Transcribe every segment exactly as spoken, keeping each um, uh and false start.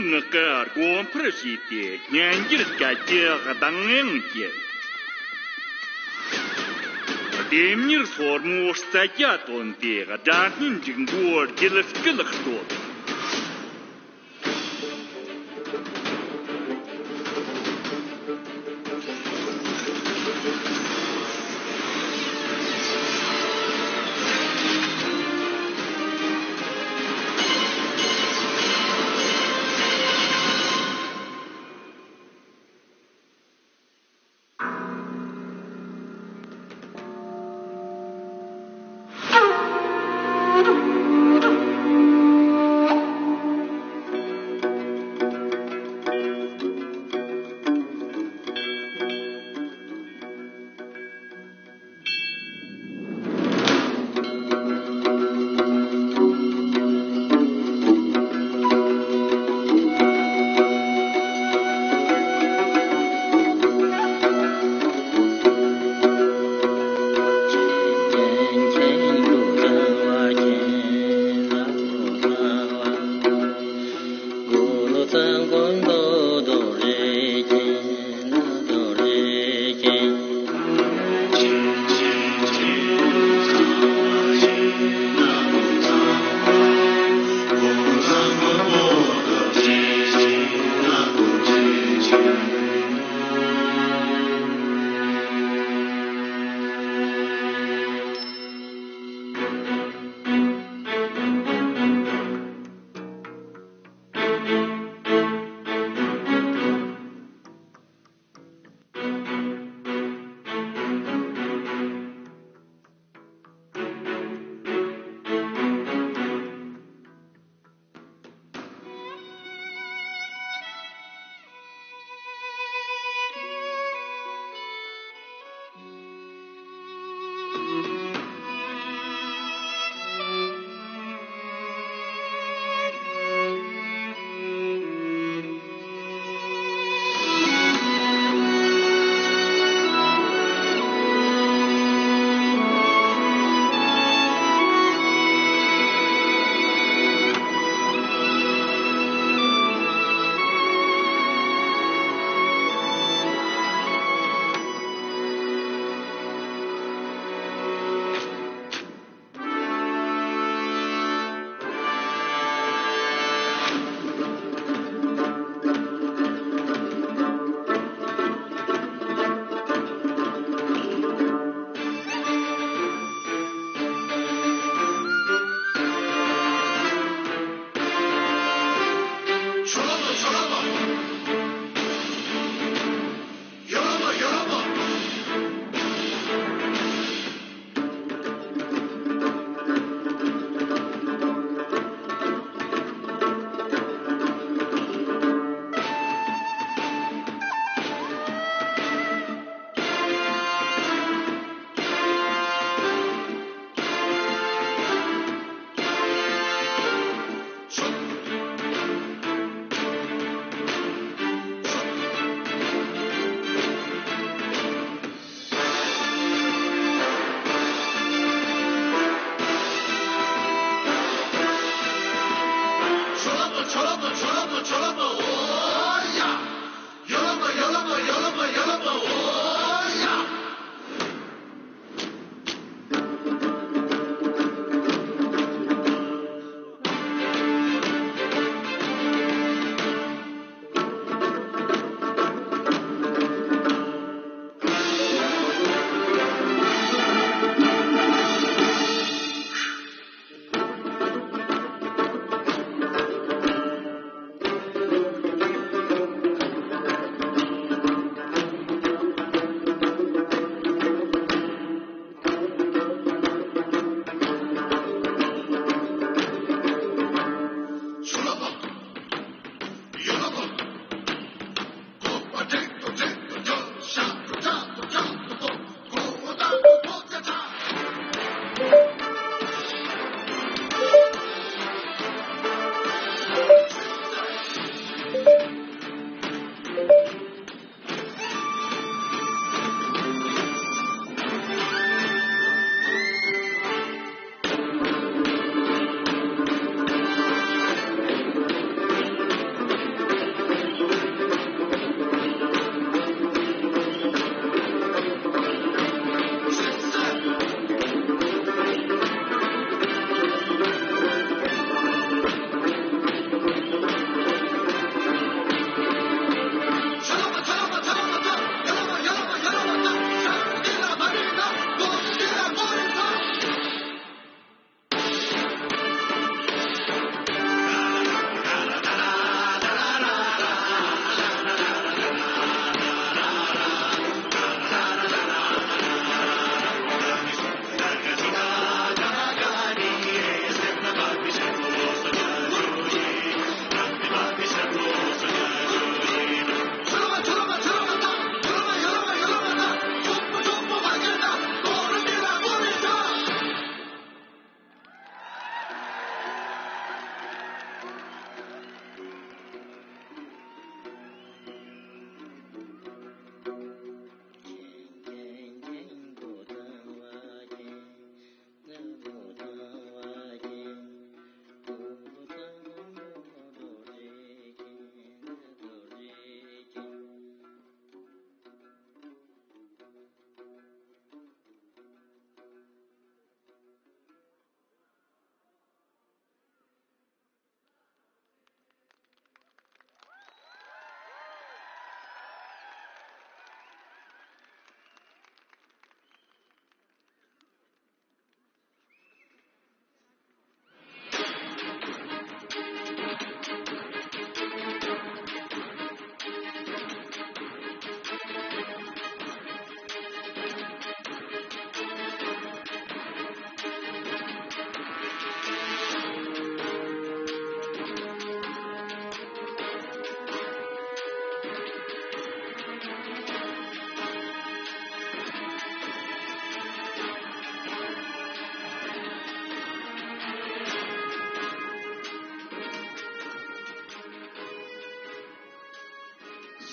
ངག་གི་སྒོ་འཕར་ཕྱེས་ཏེ་སྙན་འགྱུར་སྐད་ཀྱི་གདངས་དབྱངས་ཀྱིས། ལྡེམ་མྱུར་སོར་མོའི་རྩལ་རྒྱ་བཏོན་ཏེ་སྒྲ་སྙན་འབྲུག་མགོའི་རྒྱུད་སྐུད་དཀྲོལ།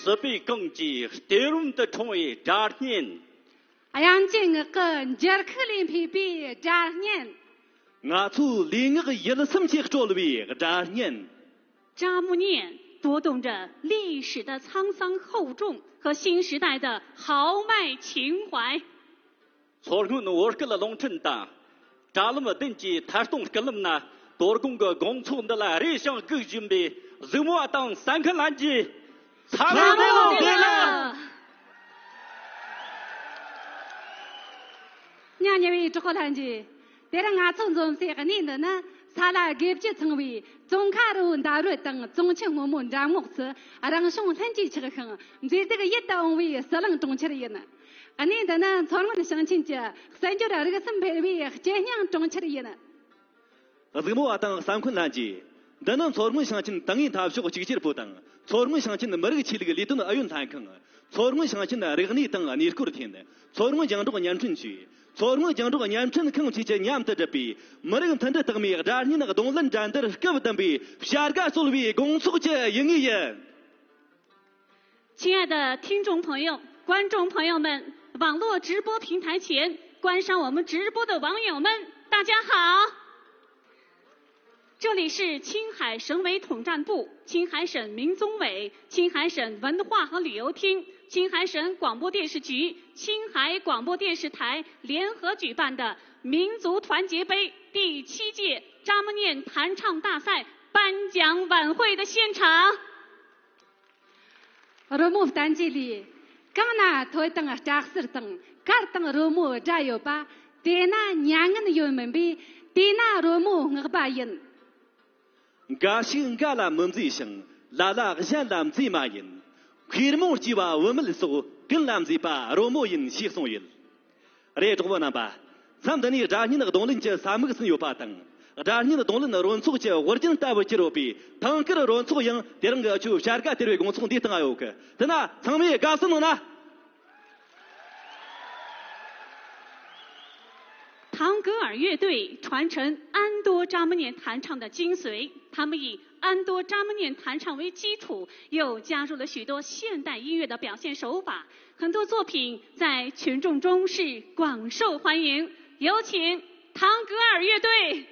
སྲིད་པའི་གངས་ཀྱི་གཏེར་རོམ་དུ་འཁྲུངས་པའི་སྒྲ་སྙན། དབྱངས་ཅན་ངག་གི་འགྱུར་ཁུག་ལས་འཕོས་པའི་སྒྲ་སྙན། ང་ཚོའི་ལུས་ངག་ཡིད་གསུམ་གྱིས་དཀྲོལ་བའི་སྒྲ་སྙན། 扎木念读动着历史的沧桑厚重和新时代的豪迈情怀。 མཚོ་སྔོན་བོད་སྐད་རླུང་འཕྲིན་དང་། དྲ་ལམ་བདུན་གྱི་ཐད་གཏོང་བརྒྱུད་ལམ་ནས། དོ་དགོང་གི་དགོང་ཚོགས་འདི་ལ་རེ་ཞིང་སྒུག་བཞིན་པའི་གཟིགས་མོ་བ་དང་གསན་མཁན་ལྷན་རྒྱས། འཚམས་འཚམས་འཚམས་འཚམས་འཚམས་འཚམས། ཉ་ཉེ་བའི་གྲོགས་པོ་ལྷན་རྒྱས། དེ་རིང་ང་ཚོ་འཛོམས་སའི་གནས་འདི་ནི། ས་ལ་དགེ་བཅུ་ཚང་བའི་ཙོང་ཁ་རི་བོའི་འདབས་རོལ་དང་། ཙོང་ཆུ་སྔོན་མོའི་འགྲམ་ངོགས་སུ། རང་བྱུང་ལྷུན་གྱིས་ཆགས་ཤིང་། མཛེས་སྡུག་ཡིད་དུ་འོང་བའི་ཟི་ལིང་གྲོང་ཁྱེར་ཡིན། གནས་འདི་ནི་མཚོ་སྔོན་ཞིང་ཆེན་གྱི་གསར་འགྱུར་རིག་གསུམ་འཕེལ་བའི་སྐྱིད་སྙིང་གྲོང་ཁྱེར་ཡིན། གཟིགས་མོ་བ་དང་གསན་མཁན་ལྷན་རྒྱས། འདི་ནི་མཚོ་སྔོན་ཞིང་ཆེན་ཏིང་ངེ་འཐབ་ཕྱོགས་གཅིག་གྱུར་པུའུ་དང་། མཚོ་སྔོན་ཞིང་ཆེན་མི་རིགས་ཆོས་ལུགས་ལས་དོན་ཨུ་ཡོན་ལྷན་ཁང་། མཚོ་སྔོན་ཞིང་ཆེན་རིག་གནས་དང་གནས་སྐོར་ཐིན། མཚོ་སྔོན་རྒྱང་སྒྲོག་བརྙན་འཕྲིན་ཅུས། མཚོ་སྔོན་རྒྱང་སྒྲོག་བརྙན་འཕྲིན་ཁང་བཅས་ཀྱིས་མཉམ་དུ་བསྒྲུབས་པའི་མི་རིགས་མཐུན་སྒྲིལ་རྟགས་མའི་སྒྲ་སྙན་གདོང་ལེན་འགྲན་བསྡུར་སྐབས་བདུན་པའི་བྱ་དགའ་སྩོལ་བའི་དགོང་ཚོགས་ཀྱི་ཡིན་ངེས་ཡིན། 亲爱的听众朋友、观众朋友们、网络直播平台前观赏我们直播的网友们，大家好！这里是青海省委统战部、青海省民宗委、青海省文化和旅游厅、青海省广播电视局、青海广播电视台联合举办的民族团结杯第七届扎木念弹唱大赛颁奖晚会的现场。 རོལ་མོ་བསྟན་བཅོས་ལས། གང་ན་ཐོས་དང་སྐྲ་གསུར་དང་། གར་དང་རོལ་མོའི་སྒྲ་ཡོད་པ། དེ་ན་མྱ་ངན་ཡོད་མིན་པས། དེ་ན་རོལ་མོ་བསྔགས་པ་ཡིན། འགའ་ཞིག་འགའ་ལ་མི་མཛེས་ཤིང་། ལ་ལ་གཞན་ལ་མཛེས་མ་ཡིན། མཁས་རྨོངས་སྐྱེས་པ་བུད་མེད་སོགས། ཀུན་ལ་མཛེས་པ་རོལ་མོ་ཡིན། ཞེས་གསུངས་ཡོད། རེད། གྲོགས་པོ་རྣམ་པ། མཚམས་འདི་ནས་སྒྲ་སྙན་གདོང་ལེན་གྱི་ས་མིག་ཟིན་ཡོད་པ་དང་། སྒྲ་སྙན་གདོང་ལེན་རོལ་ཚོགས་ཀྱི་དབུ་རྒྱན་ལྟ་བུར་གྱུར་ཡོད་པའི་ཐང་དཀར་རོལ་ཚོགས་ཡང་དེ་རིང་གི་ཆུ་བྱ་དགའ་སྟེར་བའི་དགོང་ཚོགས་འདིའི་སྟེང་ཡོད་གི། དེ་ན་ཚང་མས་དགའ་བསུ་གནང་ན། 唐格尔乐队传承安多扎木念弹唱的精髓，他们以安多扎木念弹唱为基础，又加入了许多现代音乐的表现手法，很多作品在群众中是广受欢迎。有请唐格尔乐队。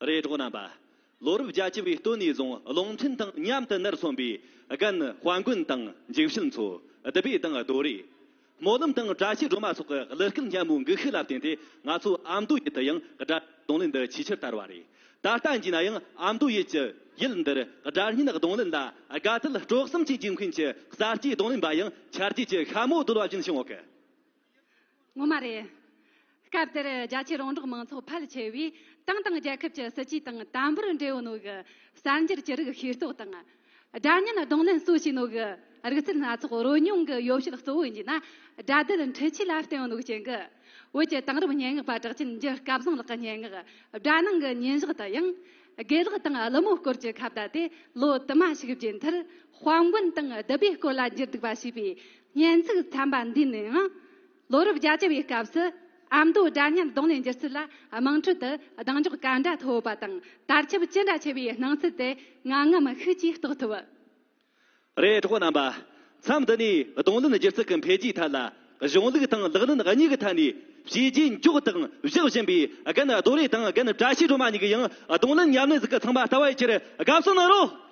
རེད། གྲོགས་རྣམ་པ། ལོ་རབས་བརྒྱད་ཅུ་བའི་སྟོད་ནས་བཟུང་རླུང་འཕྲིན་དང་མཉམ་དུ་ནར་སོན་པའི་རྒན་དཔལ་མགོན་དང་འཇིགས་བྱེད་མཚོ། བདུད་བྷེ་དང་རྡོ་རེ། སྨོན་ལམ་དང་བཀྲ་ཤིས་སྒྲོལ་མ་སོགས་ཀྱི་གླུ་སྐད་སྙན་མོའི་འགུལ་ཤུགས་ལ་བརྟེན་ཏེ། ང་ཚོ་ཨ་མདོ་ཡུལ་དུ་ཡང་སྒྲ་རྡུང་ལེན་འདི་ཆེས་ཆེར་དར་བ་རེད། ད་ལྟ་ཡིན་ན་ཡང་ཨ་མདོ་ཡུལ་གྱི་ཡུལ་འདིར་སྒྲ་སྙན་རྡུང་ལེན་ལ་དགའ་དད་སྤྲོ་གསུམ་གྱིས་འཇིགས་མཁན་གྱི་གསར་སྐྱེས་རྡུང་ལེན་པ་ཡང་ཆ་རྒྱུས་ཀྱི་ཤ་མོ་བརྡོལ་བ་བཞིན་བྱུང་ཡོད་གི། ངོ་མ་རེད། སྐབས་དེར་རྒྱ་ཆེའི་རོང་འབྲོག་མང་ཚོགས་ཕལ་ཆེ་བས་ཏང་དང་རྒྱལ་ཁབ་ཀྱི་སྲིད་ཇུས་དང་དམ་པོར་འབྲེལ་ཡོད་ནོ་གི་གསར་འགྱུར་ཅི་རིགས་ཤེས་རྟོགས་དང་། སྒྲ་སྙན་རྡུང་ལེན་གཙོ་བྱས་ནོ་གི་རིག་རྩལ་སྣ་ཚོགས་རོལ་མྱོང་གི་ཡོ་བྱད་གཙོ་བོ་ཡིན་ན་སྒྲ་སྡུད་འཕྲུལ་ཆས་ལ་བརྟེན་ཡོད་ནོ་གི་རྐྱེན་གི། བོད་ཀྱི་དེང་རབས་སྙན་ངག་པ་གྲགས་ཅན་འཇུ་སྐལ་བཟང་ལགས་ཀྱི་སྙན་ངག་སྒྲ་ནང་གི་ཉིན་ཞག་དུ་ཡང་། དགེ་ལགས་དང་ཀླུ་མོ་སྐོར་གྱི་ཁ་བརྡ་དེ་ལོ་དུ་མ་ཞིག་རྗེས་མཐར་དཔལ་མགོན་དང་བདུད་བྷེའི་སྐོར་ལ་འགྱུར་འདུག་པ་ཞེས་པའི་སྙན་ཚིག་ཚན་པ་འདིའི་ནང་། ལོ་རབས་བརྒྱད་ཅུ་བའི་སྐབས་སུ་ཨ་མདོའི་སྒྲ་སྙན་རྡུང་ལེན་སྒྱུ་རྩལ་ལ་དམངས་ཁྲོད་དུ་གདེང་འཇོག་ག་འདྲ་ཐོབ་པ་དང་དར་ཁྱབ་ཅི་འདྲ་ཆེ་བའི་སྣང་ཚུལ་དེ་ང་ངམ་ཤུགས་ཀྱིས་རྟོགས་ཐུབ། རེད། གྲོགས་རྣམ་པ། མཚམས་འདི་ནས་རྡུང་ལེན་སྒྱུ་རྩལ་གྱི་འཕེལ་རྒྱས་ཐད་ལ་གཞུང་ལུགས་དང་ལག་ལེན་གཉིས་ཀྱི་ཐད་ནས་བྱས་རྗེས་མགྱོགས་དང་བཞག་བཞིན་པའི་རྒན་རྡོ་རེ་དང་རྒན་བཀྲ་ཤིས་སྒྲོལ་མ་གཉིས་ཀྱི་ཡང་རྡུང་ལེན་ཉམས་ལེན་ཟིག་གི་ཚང་མ་ལྟ་བ་ཡི་ཕྱིར་དགའ་བསུ་གནང་རོགས།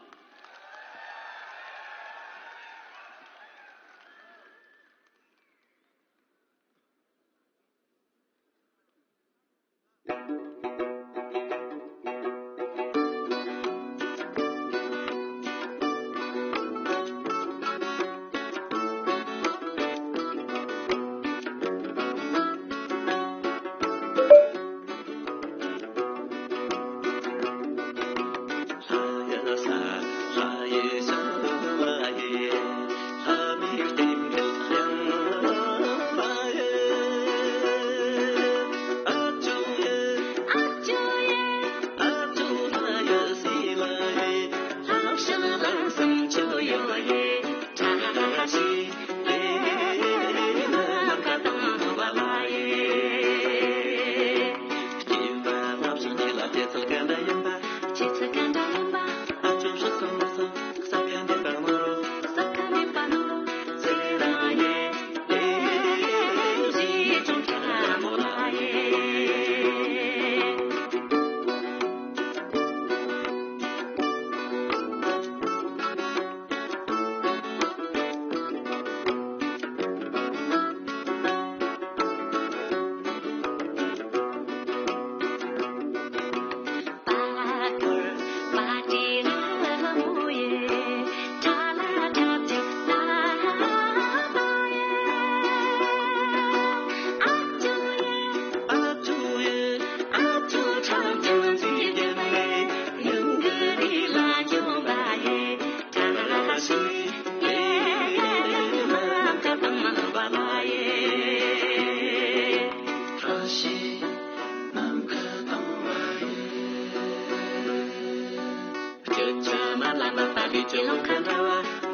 ལ་མ་པ་ལི་ཅི་ལོང་ཁ་འདྲ་བ།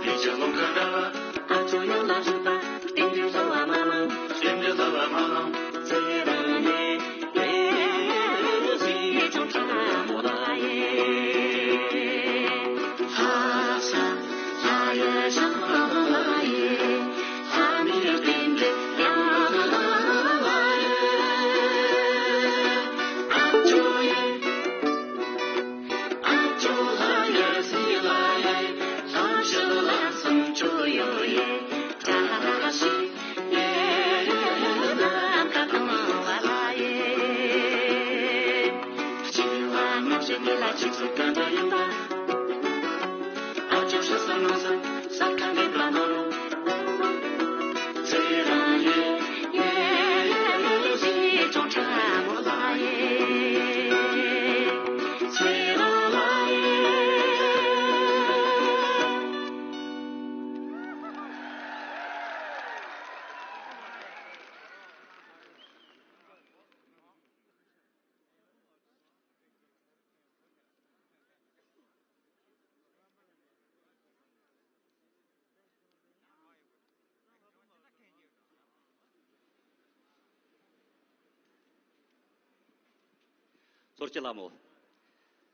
ལི་ཅི་ལོང་ཁ་འདྲ་བ། ཨ་ཅོ་ཡོ་ལ་རུ་པ། ཏིང་རི་ལོ་བ་མ་ལོང་། ཏིང་རི་ལོ་བ་མ་ལོང་། ཙི་ར་ནི་ཡེ་ཟི་ཅོང་ཁྲ་མོ་ལ་ཡེ། ཧ་ཤ་ཧ་ཡ་ཤ་མ་ལ་ཡེ། ཧ་མི་ཏིང་རི་ཡ་ལ་ལ་ལ་ལ་ཡེ། ཨ་ཅོ་ཡེ། ཚོར་སྐྱེ་ལ་མོ།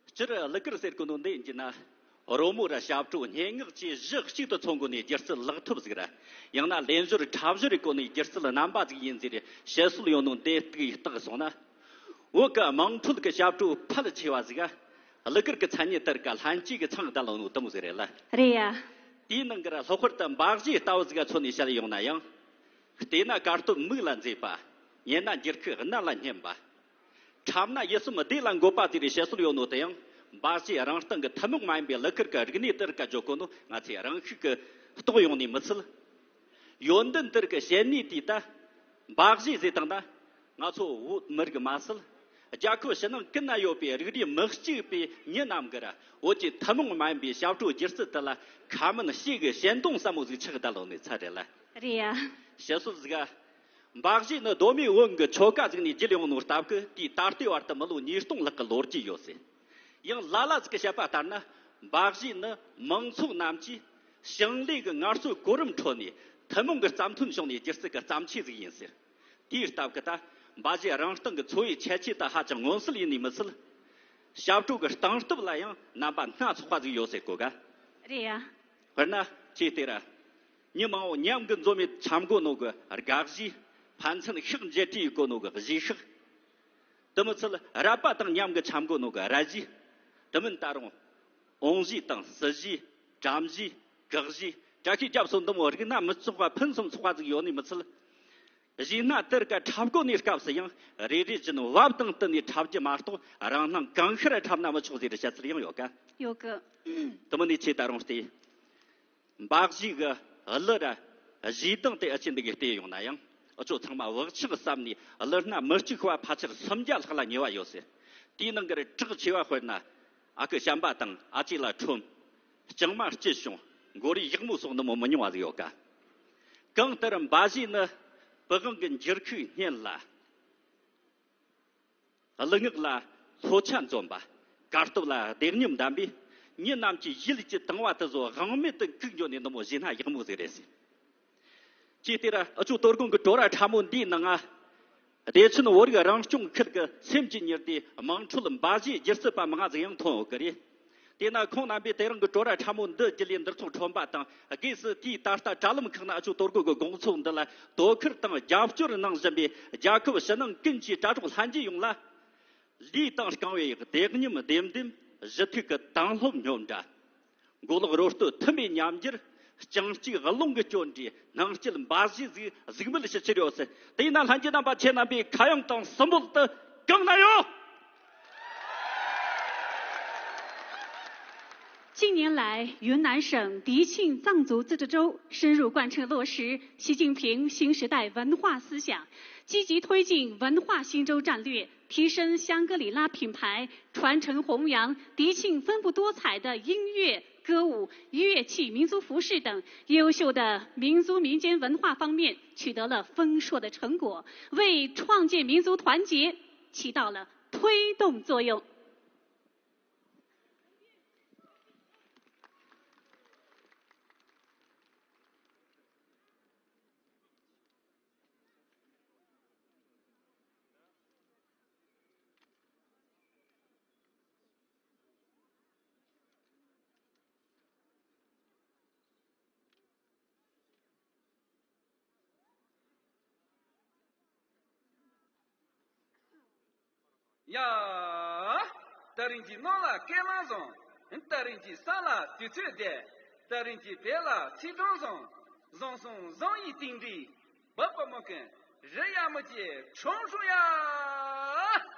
སྤྱིར་གླུ་གར་ཟེར་གོ་ནོ་འདི་ཡིན་གྱི་ན། རོལ་མོ་ར་ཞབས་བྲོ་སྙན་ངག་བཅས་གཞི་གཅིག་ཏུ་ཚང་དགོས་ནས་སྒྱུ་རྩལ་ལག་ཐོབ་ཟིག་ར། ཡང་ན་ལེན་སྦྱོར་འཁྲབ་སྦྱོར་རེ་གོ་ནས་སྒྱུ་རྩལ་རྣམ་པ་ཟིག་ཡིན་ཟེར་བཤད་སྲོལ་ཡོད་ནོ་འདི་ཏིག་བརྟག་སོང་ན། བོད་ཀྱི་དམངས་ཁྲོད་ཀྱི་ཞབས་བྲོ་ཕལ་ཆེ་བ་ཟིག་ག་གླུ་གར་གྱི་མཚན་ཉིད་ལྟར་ག་ལྷན་སྐྱེས་ཀྱི་ཚང་བསྡད་ལོ་ནོ་དུ་མོ་ཟིག་རེད་ལ། རེད་ཡ། དེའི་ནང་གི་ར་ལྷག་པར་དུ་འབའ་གཞས་ལྟ་བུ་ཟིག་ག་མཚོན་ནས་བཤད་ཡོང་ན་ཡང་། བལྟས་ན་གར་སྟོབས་མིག་ལ་མཛེས་པ། ཉན་ན་འགྱུར་ཁུག་རྣ་ལ་སྙན་པ། འཁྲབ་ན་ཡིད་སེམས་བདེ་ལ་འགོད་པ་ཟེར་བའི་བཤད་སྲོལ་ཡོད་ནོ་དེ་ཡང་འབའ་གཞས་རང་སྟེང་གི་ཐུན་མོང་མ་ཡིན་པའི་གླུ་གར་གྱི་རིག་གནས་དེར་ག་བརྗོད་གོ་ནོ་ང་ཚོས་རང་ཤུགས་ཀྱིས་རྟོགས་ཡོང་ནི་མི་ཚད། ཡོན་ཏན་དེར་གྱི་བཤད་ནུས་དེ་ད་འབའ་གཞས་ཟེར་དང་ན། ང་ཚོ་བོད་མི་རིགས་མ་ཟད། རྒྱལ་ཁབ་ཕྱི་ནང་ཀུན་ན་ཡོད་པའི་རིགས་རུས་མི་གཅིག་པའི་མི་རྣམས་ཀྱིས་ར་བོད་ཀྱི་ཐུན་མོང་མ་ཡིན་པའི་ཞབས་བྲོ་སྒྱུ་རྩལ་དེ་ལ་ཁ་མིན་ཕྱི་གི་ཞེན་སྡང་ཟབ་མོ་ཟིག་ཆགས་བསྡད་ལོ་ནི་ཚར་རེད་ལ། རེད་ཡ། བཤད་སྲོལ་ཟིག་ག་འབའ་གཞས་ནི་གདོད་མའི་བོན་གྱི་ཆོ་ག་ཟིག་ནས་བརྒྱུད་ཡོང་ནོ་སྟབས་ཀྱིས་དེའི་ད་ལྟའི་བར་དུ་མི་ལོ་ཉིས་སྟོང་ལྷག་གི་ལོ་རྒྱུས་ཡོད་ཟེར། ཡང་ལ་ལ་ཟིག་གི་བཤད་པ་ལྟར་ན། འབའ་གཞས་ནི་མང་ཚོགས་རྣམས་ཀྱིས་ཞིང་ལས་ཀྱི་ངལ་རྩོལ་གོ་རིམ་ཁྲོད་ནས་ཐུན་མོང་གི་རྩ་དོན་བྱུང་ནས་སྒྱུ་རྩལ་གྱི་བརྩམས་ཆོས་ཟིག་ཡིན་ཟེར། དེའི་སྟབས་ཀྱིས་ད་འབའ་གཞས་རང་སྟེང་གི་འཚོ་བའི་ཁྱད་ཆོས་དང་ཧ་ཅང་མངོན་གསལ་ཡིན་ནི་མི་ཚད། ཞབས་བྲོ་གི་སྟངས་སྟབས་ལ་ཡང་རྣམ་པ་སྣ་ཚོགས་པ་ཟིག་ཡོད་ཟེར་གོ་ག་རེད་ཡ། དཔེར་ན་ཅིག་ལྟོས་ར། མི་མང་བོ་མཉམ་གི་འཛོམས་མེད་འཆམ་གོ་ནོ་གི་དགའ་གཞས། ཕན་ཚུན་ཤག་མཇལ་འཕྲད་ཡེད་གོ་ནོ་གི་གཞས་ཤག་དེ་མི་ཚད་ར་པ་དང་མཉམ་གི་འཆམ་གོ་ནོ་གི་ར་གཞས། དེ་མིན་ད་རུང་། འོང་གཞས་དང་སྲིད་གཞས། དྲ་གཞས། གག་གཞས། བཀྲ་ཤིས་རྒྱབ་སོགས་འདི་མོ་རིགས་སྣ་མི་ཚོགས་པ་ཕུན་སུམ་ཚོགས་པ་ཟིག་ཡོད་ནི་མི་ཚད། གཞས་སྣ་དེར་ག་འཁྲབ་གོ་ནི་སྐབས་སུ་ཡང་རེ་རེ་བཞིན་བབ་དང་བསྟུན་ནས་འཁྲབ་རྒྱུ་མ་གཏོགས་རང་སྣང་གང་ཤར་འཁྲབ་ན་མི་ཆོག་ཟེར་བཤད་ཚུལ་ཡང་ཡོད་ག་ཡོད་གི། དེ་མིན་ནི་ཁྱེད་ད་རུང་སྟེ། འབའ་གཞས་གི་གླུ་ར་གཞས་གདངས་དེ་ཨ་ཅེ་འདི་གི་བལྟས་ཡོང་ན་ཡང་ཨ་ཅོ་ཚང་མ་བག་ཆགས་བསམ་ནས་གླུ་སྣ་མི་གཅིག་པ་ཕལ་ཆེར་སུམ་བརྒྱ་ལྷག་ལ་ཉེ་བ་ཡོད་ཟེར། དེའི་ནང་གི་གྲགས་ཆེ་བ་དཔེར་ན། ཨ་ཁུ་བྱམས་པ་དང་ཨ་ཅེ་ལ་ཁྲོམ། ལྕང་མ་སྐྱིད་བྱུང་། མགོ་རིལ་ཡག་མོ་སོགས་འདི་མོ་མི་ཉུང་བ་ཟིག་ཡོད་ཀ་གང་ལྟར་འབའ་གཞས་ནི་པི་ཝང་གི་འགྱུར་ཁུག་སྙན་ལ། གླུ་ངག་ལ་ལྷོད་ཆ་འཛོམས་པ། གར་སྟོབས་ལ་བདེ་མཉམ་ལྡན་པས། མྱི་རྣམས་ཀྱི་ཡིད་ཀྱི་དང་བ་དེ་ཚོ་དབང་མེད་དུ་འགུག་འགྱོ་ནས་འདི་མོ་གཞས་སྣ་ཡག་མོ་ཟིག་རེད་ཟེར། ཅིག་ལྟོས་ར་ཨ་ཅོ་དོ་དགོང་གི་བྲོ་ར་ཕྲ་མོ་འདིའི་ནང་ང་། བདེ་ཆེན་བོད་རིགས་རང་སྐྱོང་ཁུལ་གྱི་སེམས་ཀྱི་གཉེར་སྡེ་དམངས་ཁྲོད་འབའ་གཞས་སྒྱུ་རྩལ་པ་མང་ང་ཟིག་ཡང་ཐོན་ཡོད་ཀི་རེད། དེས་ན་ཁོང་རྣམ་པས་དེ་རིང་གི་བྲོ་ར་ཕྲ་མོ་འདི་བརྒྱུད་ལས་འདིར་ཚོགས་ཁྲོམ་པ་དང་སྒོས་སུ་དེའི་ད་ལྟ་དྲ་ལམ་ཁག་ན་ཨ་ཅོ་དོ་དགོང་གི་དགོང་ཚོགས་འདི་ལ་དོ་ཁུར་དང་རྒྱབ་སྐྱོར་གནང་བཞིན་པའི་རྒྱལ་ཁབ་ཕྱི་ནང་ཀུན་གྱི་དྲ་གྲོགས་ལྷན་རྒྱས་ཡོངས་ལ། ལུས་དང་རྐང་བའི་བདེ་མཉམ་ལྡེམ་ལྡེམ། གཞུ་ཐུག་གི་དྭངས་ལྷོད་སྙོམས་འདྲ། མགོ་ལོག་རོ་སྟོད་མཐུན་པའི་ཉམས་འགྱུར། ལྕང་གཅིག་རླུང་གི་སྐྱོན་འདྲའི་སྣང་སྐྱེད་འབའ་གཞས་ཟིག་གཟིགས་མོལ་ཞུ་ཕྱིར་ཡོད་ཟེར། དེས་ན་ལྷན་རྒྱས་རྣམ་པ་ཁྱེད་རྣམ་པའི་ཁ་གཡང་དང་གསོན་པོ་དེ་གང་ན་ཡོད། 近年来，云南省迪庆藏族自治州深入贯彻落实习近平新时代文化思想，积极推进文化新州战略，提升香格里拉品牌，传承弘扬迪庆丰富多彩的音乐、歌舞、乐器、民族服饰等优秀的民族民间文化方面取得了丰硕的成果，为创建民族团结起到了推动作用。ཡ། ད་རིང་གི་ནང་ལ་སྐད་ལམ་བཟང་། ད་རིང་གི་ས་ལ་དུས་ཚོད་བདེ། ད་རིང་གི་བོད་ལ་ཚིག་གྲངས་བཟང་། བཟང་སོང་བཟང་ཡི་རྟེན་འབྲེལ། བ་བ་མོ་ཀན་རི་ཡ་མོ་ཅེ་ཁྲོམ་ཧྲུང་ཡ།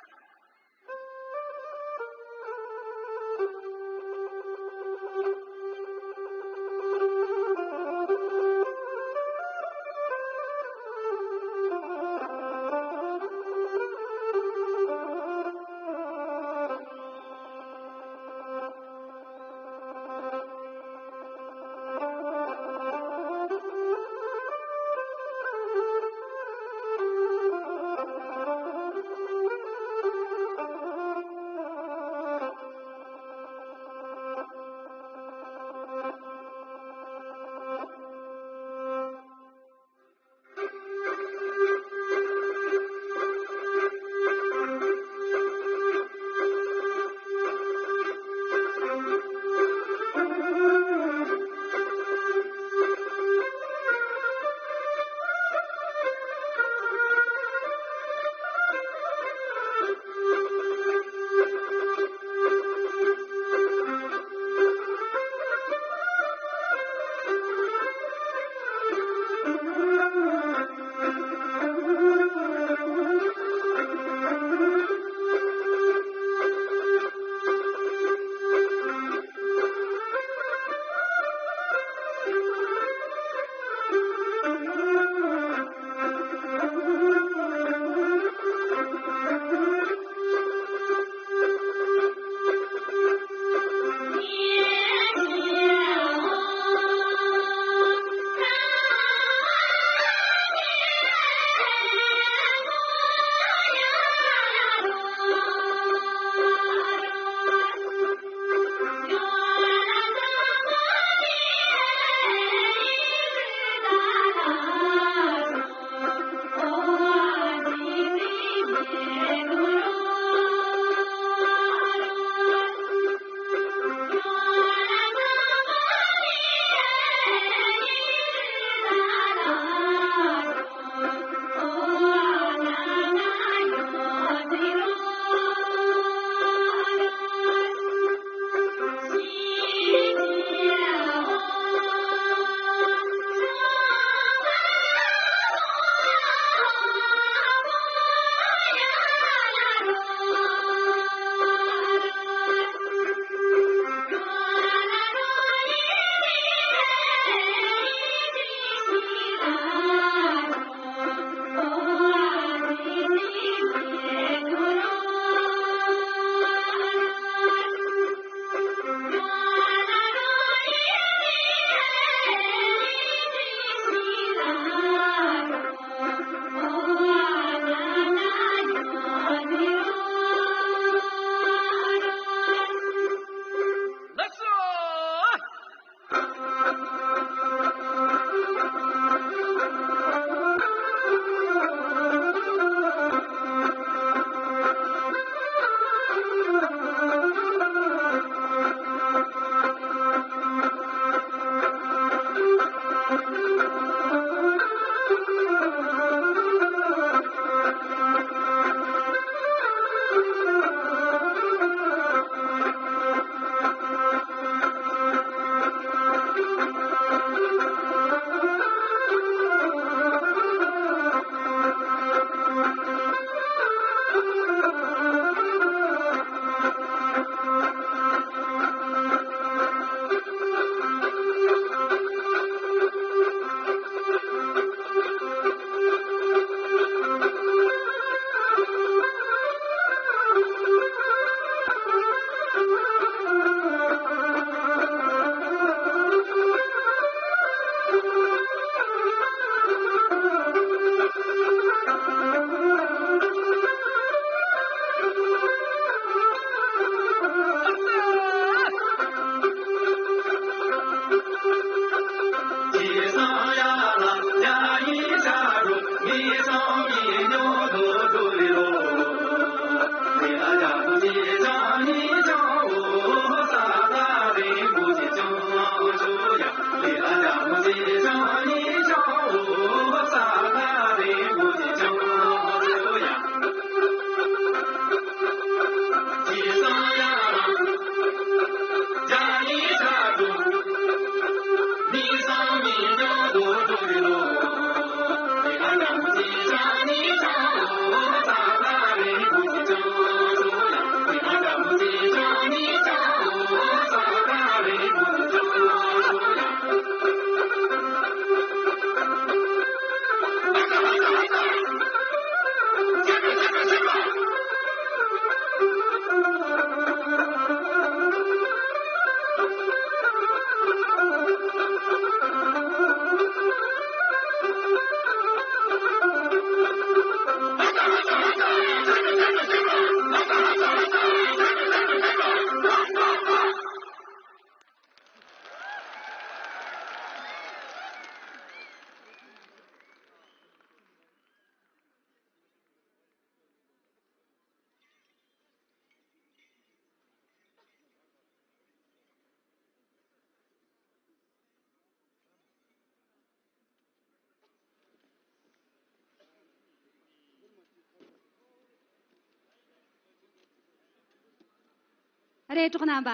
ལས་གྲོགས་རྣམ་པ།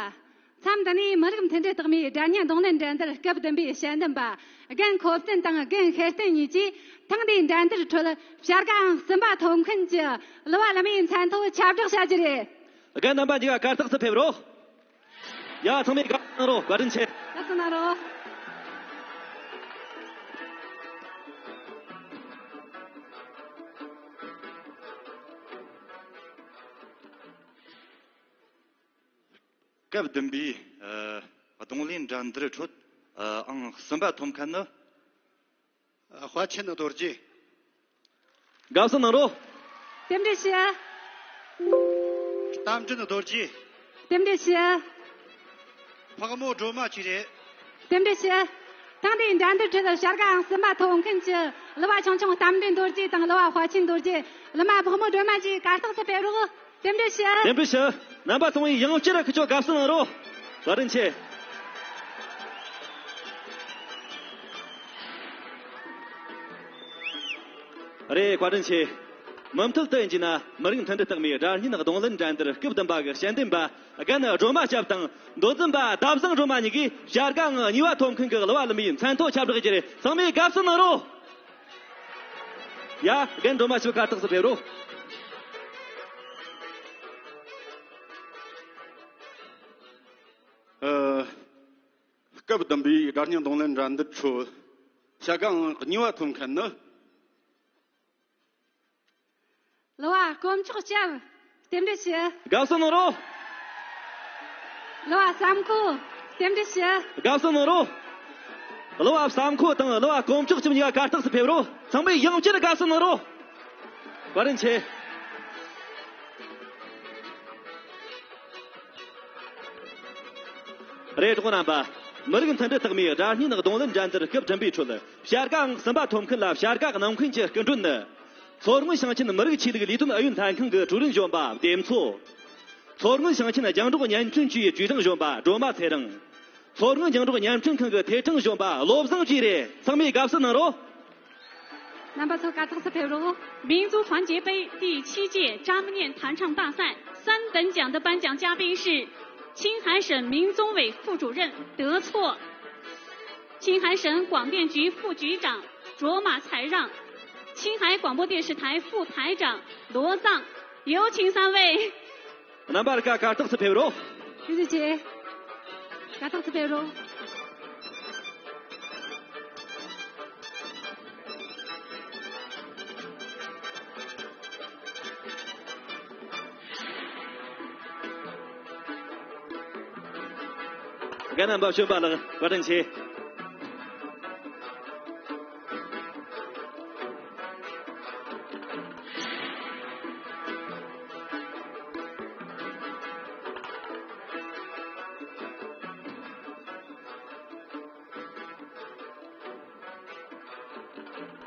མཚམས་འདི་ནས་མི་རིགས་མཐུན་སྒྲིལ་རྟགས་མའི་སྒྲ་སྙན་རྡུང་ལེན་འགྲན་བསྡུར་སྐབས་བདུན་པའི་དཔྱད་འདེམས་པ་རྒན་ཁོ་བསྟན་དང་རྒན་ཤེར་བསྟན་གཉིས་ཀྱིས་ཐེངས་འདིའི་འགྲན་བསྡུར་ཁྲོད་བྱ་དགའ་ཨང་གསུམ་པ་ཐོབ་མཁན་གྱི་གླུ་བ་ལི་མའི་མཚན་ཐོ་ཁྱབ་བསྒྲགས་བྱ་རྒྱུ་རེད། རྒན་རྣམ་པ་གཉིས་ཀ་གར་སྟེགས་སུ་ཕེབས་རོགས། ཡ་ཚང་མས་དགའ་བསུ་གནང་རོགས། བཀའ་དྲིན་ཆེ། དགའ་བསུ་གནང་རོགས། སྐབས་བདུན་པའི་ཨ་རྡུང་ལེན་འགྲན་བསྡུར་ཁྲོད་ཨ་ཨང་གསུམ་པ་ཐོབ་མཁན་ནི། ཨ་དཔལ་ཆེན་རྡོ་རྗེ། དགའ་བསུ་གནང་རོགས། རྟེན་འབྲེལ་ཞུ། རྟ་མགྲིན་རྡོ་རྗེ། རྟེན་འབྲེལ་ཞུ། ཕག་མོ་སྒྲོལ་མ་བཅས་རེད། རྟེན་འབྲེལ་ཞུ། ཐེངས་འདིའི་འགྲན་བསྡུར་ཁྲོད་བྱ་དགའ་ཨང་གསུམ་པ་ཐོབ་མཁན་གྱི་གླུ་བ་ཆུང་ཆུང་རྟ་མགྲིན་རྡོ་རྗེ་དང་གླུ་བ་དཔལ་ཆེན་རྡོ་རྗེ། གླུ་མ་ཕག་མོ་སྒྲོལ་མ་བཅས་གར་སྟེགས་སུ་ཕེབས་རོགས། རྟེན་འབྲེལ་ཞུ། རྟེན་འབྲེལ་ཞུ། རྣམ་པ་ཚང་མས་ཡང་བསྐྱར་ཁུ་ཆོ་དགའ་བསུ་གནང་རོགས། བཀའ་དྲིན་ཆེ། རེད། བཀའ་དྲིན་ཆེ། མུ་མཐུད་དུ་ཡིན་གྱི་ན་མི་རིགས་མཐུན་སྒྲིལ་རྟགས་མའི་སྒྲ་སྙན་རྡུང་ལེན་འགྲན་བསྡུར་སྐབས་བདུན་པ་གི་དཔྱད་འདེམས་པ་རྒན་སྒྲོལ་མ་སྐྱབས་དང་མདོ་འཛིན་པ་ཟླ་བཟང་སྒྲོལ་མ་གཉིས་ཀྱིས་བྱ་དགའ་ཨང་གཉིས་པ་ཐོབ་མཁན་གྱི་གླུ་བ་ལི་མའི་མཚན་ཐོ་ཁྱབ་བསྒྲགས་རྒྱུ་རེད། ཚང་མས་དགའ་བསུ་གནང་རོགས། ཡ། རྒན་སྒྲོལ་མ་ཞིག་གར་སྟེགས་སུ་ཕེབས་རོགས། ཨ། སྐབས་བདུན་པའི་སྒྲ་སྙན་རྡུང་ལེན་འགྲན་བསྡུར་ཁྲོད་བྱ་དགའ་ཨང་གཉིས་པ་ཐོབ་མཁན་ནི། གླུ་བ་དཀོན་མཆོག་སྐྱབས། རྟེན་འབྲེལ་ཞུ། དགའ་བསུ་གནང་རོགས། གླུ་བ་བསམ་ཁོ། རྟེན་འབྲེལ་ཞུ། དགའ་བསུ་གནང་རོགས། གླུ་བ་བསམ་ཁོ་དང་གླུ་བ་དཀོན་མཆོག་སྐྱབས་གཉིས་ཀ་གར་སྟེགས་སུ་ཕེབས་རོགས། ཚང་མས་ཡང་བསྐྱར་དགའ་བསུ་གནང་རོགས། བཀའ་དྲིན་ཆེ། རེད། གྲོགས་རྣམ་པ། མི་རིགས་མཐུན་སྒྲིལ་རྟགས་མའི་སྒྲ་སྙན་རྡུང་ལེན་འགྲན་བསྡུར་སྐབས་བདུན་པའི་ཁྲོད་བྱ་དགའ་ཨང་གསུམ་པ་ཐོབ་མཁན་ལ་བྱ་དགའ་གནང་མཁན་གྱི་སྐུ་མགྲོན་ནི། མཚོ་སྔོན་ཞིང་ཆེན་མི་རིགས་ཆོས་ལུགས་ལས་དོན་ཨུ་ཡོན་ལྷན་ཁང་གི་ཀྲུའུ་རིན་གཞོན་པ་བདེ་མཚོ། མཚོ་སྔོན་ཞིང་ཆེན་རྒྱང་སྒྲོག་བརྙན་འཕྲིན་ཅུའི་ཅུའུ་ཀྲང་གཞོན་པ་སྒྲོལ་མ་ཚེ་རིང་། མཚོ་སྔོན་རྒྱང་སྒྲོག་བརྙན་འཕྲིན་ཁང་གི་ཐད་ཀྲང་གཞོན་པ་བློ་བཟང་བཅས་རེད། ཚང་མས་དགའ་བསུ་གནང་རོགས། རྣམ་པ་ཚོ་གར་སྟེགས་སུ་ཕེབས་རོགས། 民族团结杯第七届扎木念弹唱大赛三等奖的颁奖嘉宾是青海省民宗委副主任德措，青海省广电局副局长卓玛才让，青海广播电视台副台长罗藏，有请三位。 རྣམ་པ་ལ་ཀ་གར་སྟེགས་སུ་ཕེབས་རོགས། ཐུགས་རྗེ་ཆེ། གར་སྟེགས་སུ་ཕེབས་རོགས། རྒན་རྣམ་པ་གཞོན་པ་ལགས་བཀའ་དྲིན་ཆེ།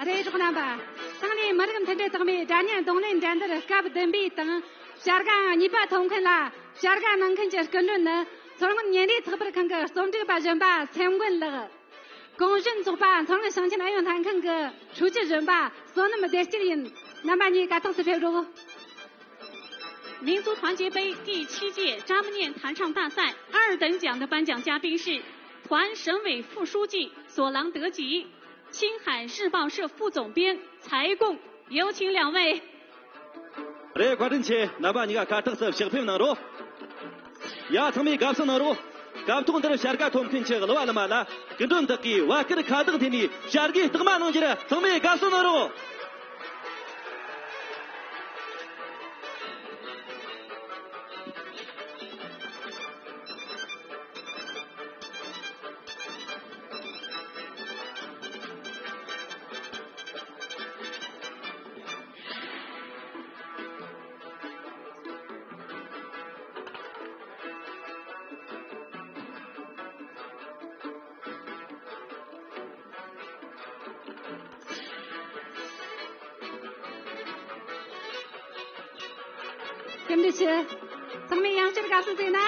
རེད། གྲོགས་རྣམ་པ། ཐེངས་འདིའི་མི་རིགས་མཐུན་སྒྲིལ་རྟགས་མའི་སྒྲ་སྙན་རྡུང་ལེན་འགྲན་བསྡུར་སྐབས་བདུན་པའི་དང་བྱ་དགའ་ཨང་གཉིས་པ་ཐོབ་མཁན་ལ་བྱ་དགའ་གནང་མཁན་གྱི་སྐུ་མགྲོན་ནི་མཚོ་སྔོན་ཉིན་རེའི་ཚགས་པར་ཁང་གི་རྩོམ་སྒྲིག་པ་གཞོན་པ་ཚེ་མགོན་ལགས། གོང་ཞུས་ཚོགས་པ་མཚོ་སྔོན་ཞིང་ཆེན་ཨུ་ཡོན་ལྷན་ཁང་གི་ཧྲུའུ་ཅི་གཞོན་པ་བསོད་ནམས་བདེ་སྐྱིད་ཡིན། རྣམ་པ་གཉིས་གར་སྟེགས་སུ་ཕེབས་རོགས། 民族团结杯第七届扎木念弹唱大赛二等奖的颁奖嘉宾是团省委副书记索朗德吉、青海日报社副总编柴贡，有请两位。 རེད། བཀའ་དྲིན་ཆེ། རྣམ་པ་གཉིས་ཀ་གར་སྟེགས་སུ་ཕྱག་ཕེབས་གནང་རོགས། ཡ། ཚང་མས་དགའ་བསུ་གནང་རོགས། སྐབས་ཐོག་འདིར་བྱ་དགའ་ཐོབ་མཁན་གྱི་གླུ་བ་ལི་མ་ལ་སྐུ་མགྲོན་དག་གིས་བ་སྐུར་ཁ་བཏགས་འཐེན་ནས་བྱ་དགའི་རྟགས་མ་གནང་རྒྱུར་ཚང་མས་དགའ་བསུ་གནང་རོགས། རྟེན་འབྲེལ་ཞུ། ཚང་མས་ཡང་བསྐྱར་དགའ་བསུ་ཞུས་ན།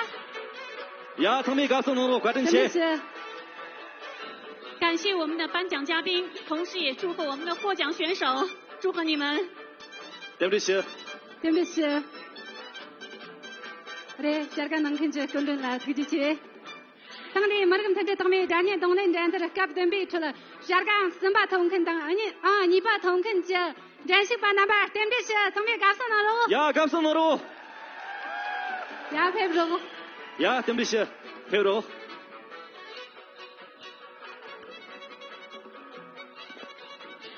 ཡ། ཚང་མས་དགའ་བསུ་གནང་རོགས། བཀའ་དྲིན་ཆེ། རྟེན་འབྲེལ་ཞུ། 感谢我们的颁奖嘉宾，同时也祝贺我们的获奖选手，祝贺你们。 རྟེན་འབྲེལ་ཞུ། རྟེན་འབྲེལ་ཞུ། རེད། བྱ་དགའ་གནང་མཁན་གྱི་སྐུ་མགྲོན་ལ་ཐུགས་རྗེ་ཆེ། ཐེངས་འདིའི་མི་རིགས་མཐུན་སྒྲིལ་རྟགས་མའི་སྒྲ་སྙན་རྡུང་ལེན་འགྲན་བསྡུར་སྐབས་བདུན་པའི་ཁྲོད་བྱ་དགའ་ཨང་གསུམ་པ་ཐོབ་མཁན་དང་ཨང་གཉིས་ཨང་གཉིས་པ་ཐོབ་མཁན་གྱི་འགྲན་ཞུགས་པ་རྣམ་པ་རྟེན་འབྲེལ་ཞུ། ཚང་མས་དགའ་བསུ་གནང་རོགས། ཡ། དགའ་བསུ་གནང་རོགས། ཡ། ཕེབས་རོགས། ཡ། རྟེན་འབྲེལ་ཞུ། ཕེབས་རོགས།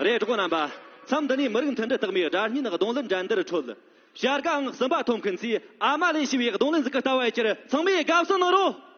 རེད། གྲོགས་པོ་རྣམ་པ། མཚམས་འདི་ནས་མི་རིགས་མཐུན་སྒྲིལ་རྟགས་མའི་སྒྲ་སྙན་རྡུང་ལེན་འགྲན་བསྡུར་ཁྲོད། བྱ་དགའ་ཨང་གསུམ་པ་ཐོབ་མཁན་ཚོས་ཨ་མ་ལེ་ཞེས་པའི་རྡུང་ལེན་ཟིག་གི་ལྟ་བ་ཡི་ཕྱིར་ཚང་མས་དགའ་བསུ་གནང་རོགས།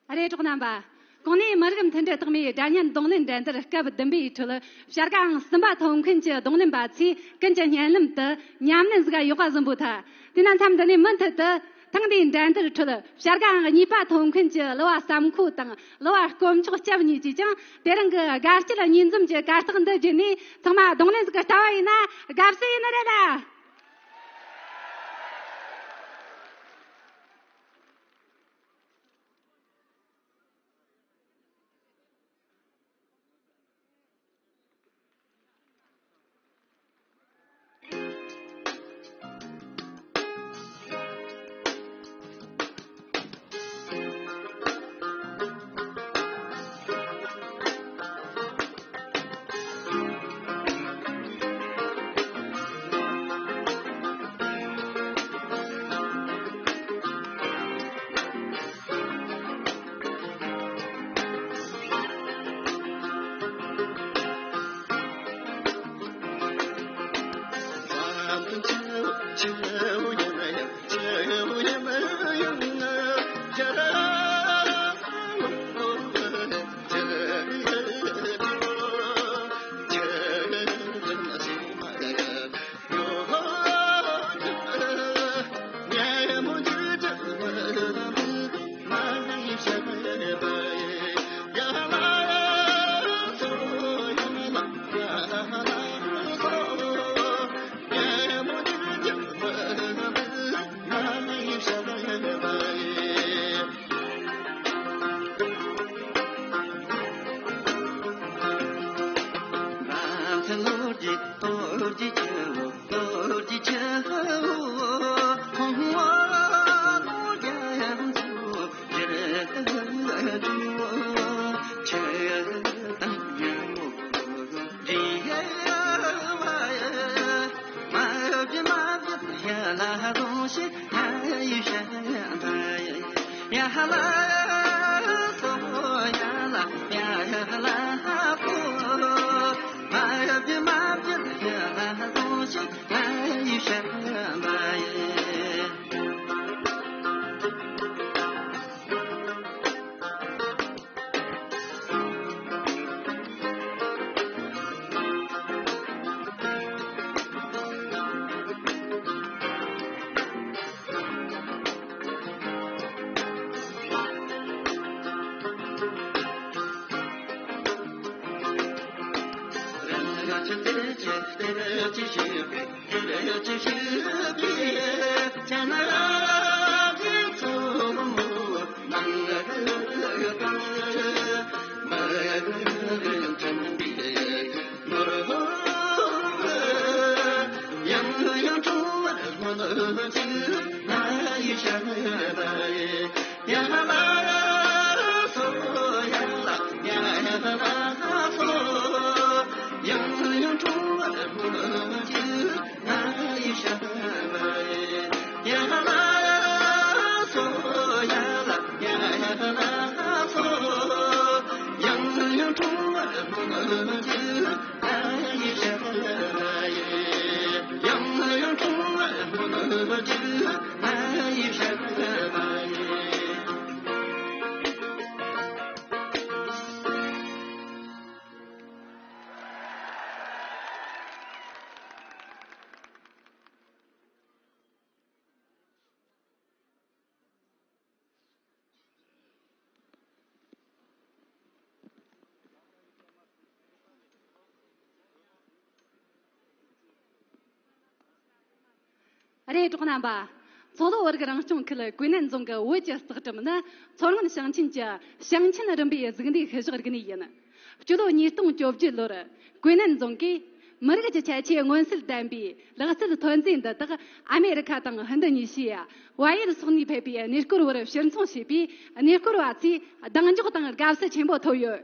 ཨ་རེ་གྲོགས་རྣམ་པ། གོང་ནས་མི་རིགས་མཐུན་སྒྲིལ་རྟགས་མའི་སྒྲ་སྙན་རྡུང་ལེན་འགྲན་བསྡུར་སྐབས་བདུན་པའི་ཁྲོད་བྱ་དགའ་ཨང་གསུམ་པ་ཐོབ་མཁན་གྱི་རྡུང་ལེན་པ་ཚོས་ཀུན་གྱི་སྙན་ལམ་དུ་ཉམས་ལེན་ཟིག་ག་ཡོད་པ་བཟང་པོ་ཐལ། དེས་ན་མཚམས་འདི་ནས་མུ་མཐུད་དུ། ཐེངས་འདིའི་འགྲན་བསྡུར་ཁྲོད་བྱ་དགའ་ཨང་གཉིས་པ་ཐོབ་མཁན་གྱི་གླུ་བ་བསམ་འཁོར་དང་གླུ་བ་དཀོན་མཆོག་སྐྱབས་གཉིས་ཀྱིས་ཀྱང་དེ་རིང་གི་དགའ་སྐྱིད་གཉིས་འཛོམས་ཀྱི་གར་སྟེགས་འདི་བརྒྱུད་ནས་ཚང་མ་གདོང་ལེན་ཟིག་གི་ལྟ་བ་ཡིན་ན་དགའ་བསུ་ཡིན་ནི་རེད་ལ། རེད། གྲོགས་རྣམ་པ། མཚོ་ལྷོ་བོད་རིགས་རང་སྐྱོང་ཁུལ་ཀུའེ་ནན་རྫོང་གི་བོད་ཀྱི་རྟགས་གྲམ་ནི། མཚོ་སྔོན་ཞིང་ཆེན་གྱི་ཞིང་ཆེན་རིམ་པའི་གཟུགས་འདས་ཤུལ་བཞག་རིག་གནས་ཡིན། སྤྱི་ལོ་ཉིས་སྟོང་བཅོ་བརྒྱད་ལོར་ཀུའེ་ནན་རྫོང་གིས་མི་རིགས་ཀྱི་ཁྱད་ཆོས་མངོན་གསལ་ལྡན་པའི་ལག་རྩལ་ཐོན་རྫས་འདི་དག་ཨ་མེ་རི་ཁ་དང་ཧིན་རྡུ་ཉི་ཞི་ཡ། བལ་ཡུལ་སོགས་ནས་ཕེབས་པའི་གནས་སྐོར་བར་ཕྱིར་འཚོང་བྱས་པས། གནས་སྐོར་བ་ཚོས་གདེང་འཇོག་དང་དགའ་བསུ་ཆེན་པོ་ཐོབ་ཡོད།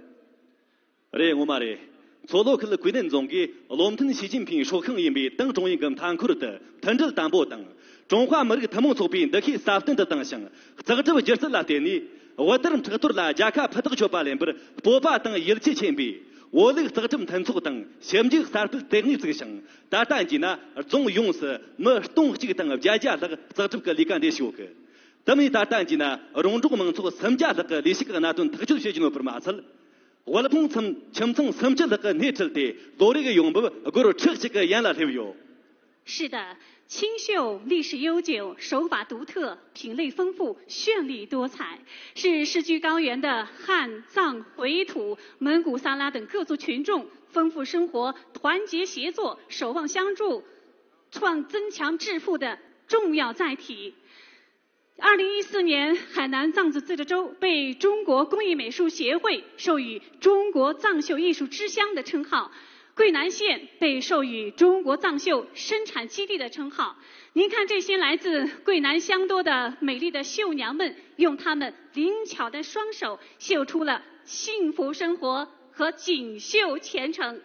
རེད། ངོ་མ་རེད། མཚོ་ལྷོ་ཁུལ་ཀུའེ་ནན་རྫོང་གིས་བློ་མཐུན་ཞི་ཅིན་ཕིང་སྲོག་ཤིང་ཡིན་པའི་ཏང་ཀྲུང་དབྱང་གི་མཐའ་འཁོར་དུ་མཐུན་སྒྲིལ་དམ་པོ་དང་། ཀྲུང་ཧྭ་མི་རིགས་ཐུན་མོང་ཚོགས་པའི་འདུ་ཤེས་སྲ་བརྟན་དུ་བཏང་ཞིང་། གཙག་སྒྲུབ་སྒྱུ་རྩལ་ལ་བརྟེན་ནས། བོད་དར་མཁྲེགས་གཏོར་ལ་རྒྱལ་ཁ་ཕུ་ཐག་ཆོད་པ་ལེན་པར་སྤོབས་པ་དང་ཡིད་ཆེས་ཆེན་པོས། བོད་ལུགས་གཙག་སྒྲུབ་མཐུན་ཚོགས་དང་ཞིབ་འཇུག་གསར་སྤེལ་ལྟེ་གནས་བཙུགས་ཤིང་། ད་ལྟ་གྱི་ན་རྫོང་ཡོངས་སུ་མི་སྟོང་གཅིག་དང་བརྒྱད་བརྒྱ་ལྷག་གཙག་སྒྲུབ་ཀྱི་ལས་ཀ་འདི་བྱེད་ཡོད་གི། དེ་མིན་ད་ལྟ་གྱི་ན་རོང་འབྲོག་མང་ཚོགས་སུམ་བརྒྱ་ལྷག་གི་ལས་ཞུགས་ཀྱི་གནད་དོན་ཐག་གཅོད་བྱེད་ཀྱི་ཡོད་པར་མ་ཟད། དབུལ་ཕོངས་ཁྱིམ་ཚང་སུམ་ཅུ་ལྷག་གི་སྣེ་ཁྲིད་དེ་ལོ་རེ་གི་ཡོང་འབབ་སྒོར་ཁྲི་གཅིག་གི་ཡན་ལ་སླེབས་ཡོད། 是的，清绣历史悠久，手法独特，品类丰富，绚丽多彩，是世居高原的汉、藏、回土、蒙古、撒拉等各族群众丰富生活、团结协作、守望相助、创增强致富的重要载体。二零一四年，海南藏族自治州被中国工艺美术协会授予中国藏绣艺术之乡的称号，桂南县被授予中国藏绣生产基地的称号。您看，这些来自桂南乡多的美丽的绣娘们，用她们灵巧的双手绣出了幸福生活和锦绣前程。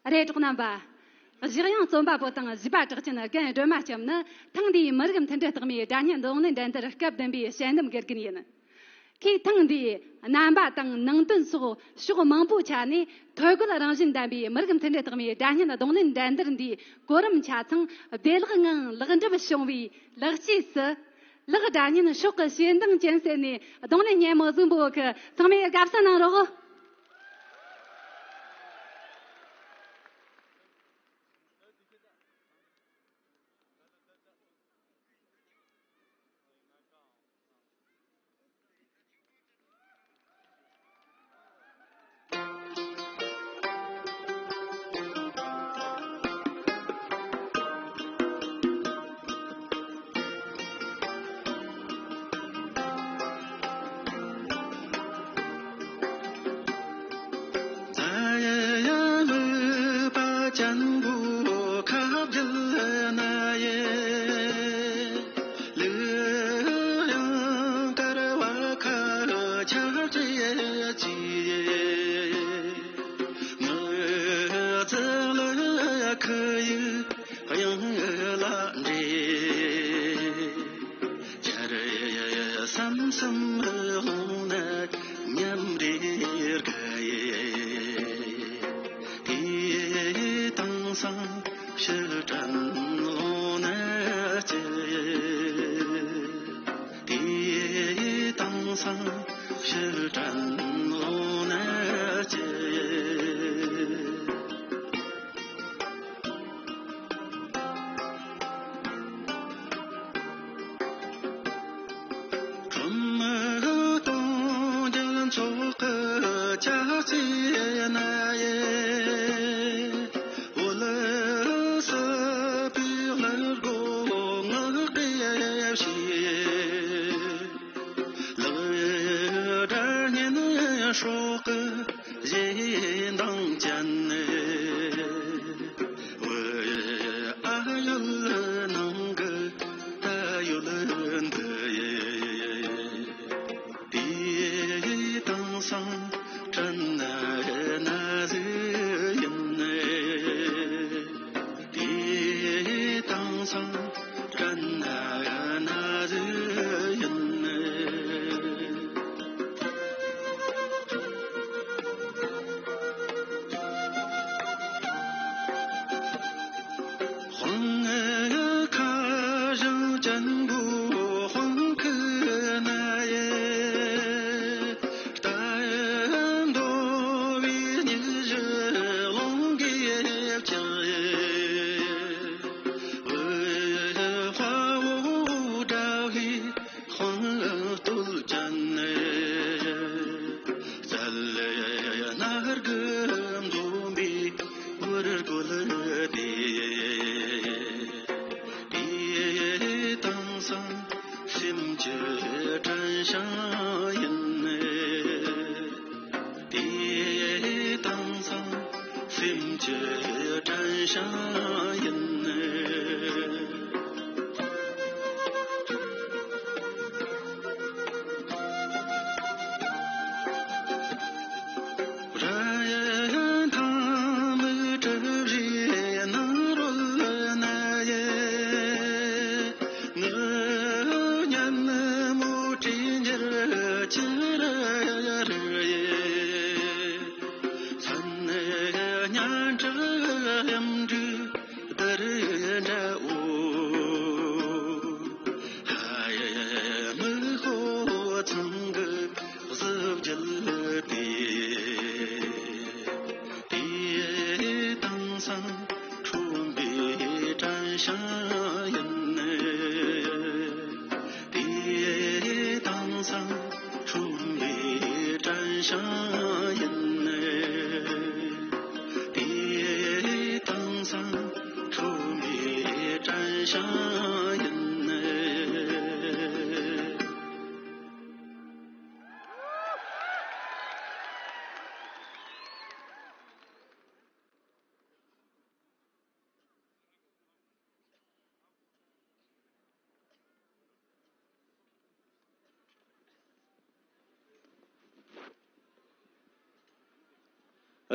རེད། གྲོགས་རྣམ་པ། གཞི་གཡང་རྩོམ་པ་པོ་དང་གཞས་པ་གྲགས་ཅན་རྒན་སྒྲོལ་མ་སྐྱབས་ནི་ཐེངས་འདིའི་མི་རིགས་མཐུན་སྒྲིལ་རྟགས་མའི་སྒྲ་སྙན་རྡུང་ལེན་འགྲན་བསྡུར་སྐབས་བདུན་པའི་དཔྱད་འདེམས་དགེ་རྒན་ཡིན། ཁོས་ཐེངས་འདིའི་རྣམ་པ་དང་ནང་དོན་སོགས་ཕྱོགས་མང་པོའི་ཆ་ནས་ཐོས་རྒོལ་རང་བཞིན་ལྡན་པའི་མི་རིགས་མཐུན་སྒྲིལ་རྟགས་མའི་སྒྲ་སྙན་རྡུང་ལེན་འགྲན་བསྡུར་འདིའི་གོ་རིམ་ཆ་ཚང་བདེ་བླག་ངང་ལེགས་འགྲུབ་བྱུང་བའི་ལེགས་སྐྱེས་སུ། ལེགས་སྒྲ་སྙན་ཤོག་གི་ཞེ་འདང་ཅན་ཟེར་ནས་རྡུང་ལེན་སྙན་མོ་བཟོས་འབུལ་གི། ཚང་མས་དགའ་བསུ་གནང་རོགས།